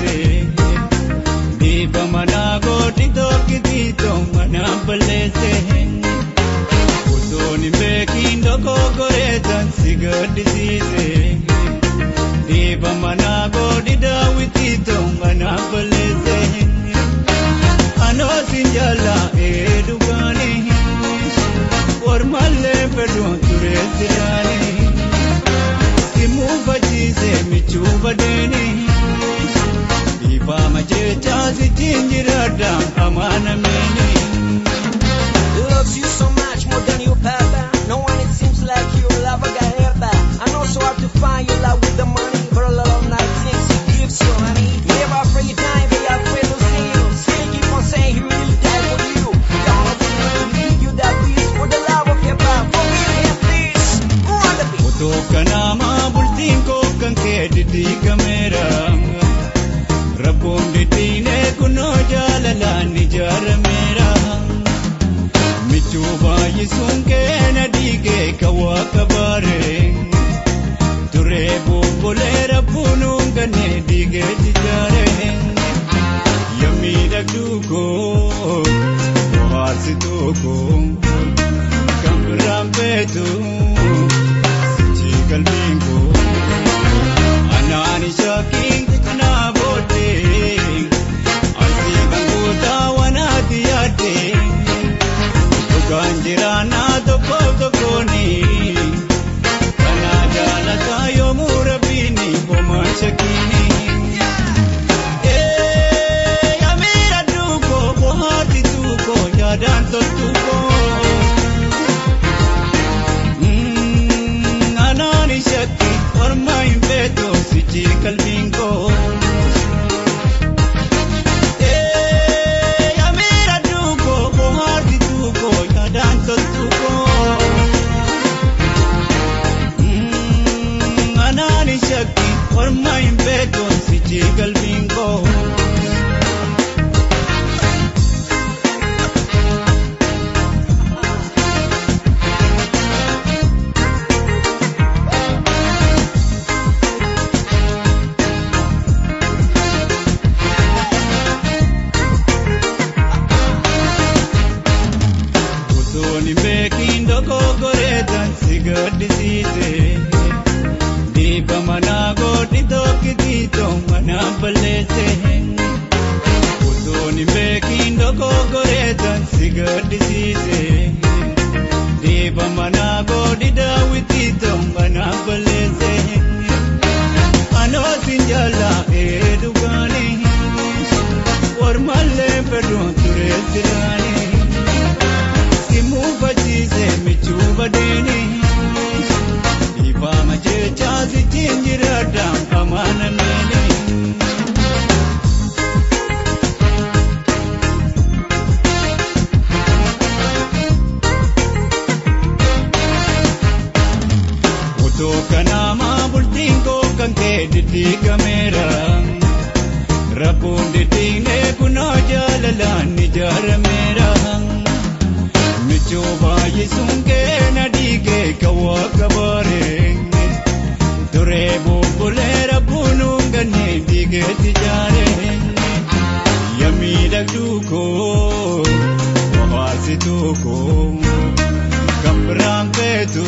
gaddisiise. Dhiiba manaa godhi tokkitti mana balleesse. Utuun hin beekin dogoggoreetan si gaddisiise. Dhiiba manaa godhi daawwitii mana balleesse. Anoosin jaalaa eedugaanii ormallee fedhuun tureessi laanii. Si muufachiise michuu badeeni. Dhiifama jechaa sichiin jiraadha amaanameni. Loves you so much more than your papa. No one it seems like you love a guy ever. I know so hard to find your love with the money, but a lot of nice things he gives you, honey. Never afraid you dying, but you're afraid losing you. Still keep on saying he really died for you. Don't let you that peace for the love of your God. Forgive him, please. Run the beat. Otoo kanaamaa bultiin koo kan kee diddiigameera. Rabboon diddiinee kunoo jaalalaan ijaarameera. Michuu baay'isuun kee na diigee kan waaqa baare. Turee bobbolee rabbuun gannee diigee ijaare. Yaa miidhagduu koo bohaarsituu koo kan biraan beektu sichi qalbiin koo. Anaan shakkiin kanaa booddee asii kan guutaa wanaati yaaddee. Dhugaan jiraannaa tokko tokkooni kana jaalataa yoomuu rabbiini homaa shakkiini. Yaa miidhagduu koo bohaarsituu koo yaadaan toltuu koo. Anaan shakki orma hin beektu sichi qalbiin koo. Yaa miidhagduu koo bohaarsituu koo yaadaan toltuu koo. Anaan shakki orma hin beektu sichi qalbiin koo. Utuun hin beekin dogoggoreetan si gaddisiise. Dhiiba manaa godhi tokkitti mana balleesse. Utuun hin beekin dogoggoreetan si gaddisiise. Dhiiba manaa godhi daawwitii mana balleesse. Anoosin jaalaa eedugaanii ormallee fedhuun tureessi laanii. Si muufachiise michuu badeeni. Dhiifama jechaa sichiin jiraadha amaanameni. Otoo kanaamaa bultiin koo kan kee diddiigameera. Rabboon diddiignee kunoo jaalalaan ijaarameera. Michuu baay'isuun kee na diigee kan waaqa baare. Turee bobbolee rabbuun gannee diigeetti ijaare. Yaa miidhagduu koo bohaarsituu koo kan biraan feetu.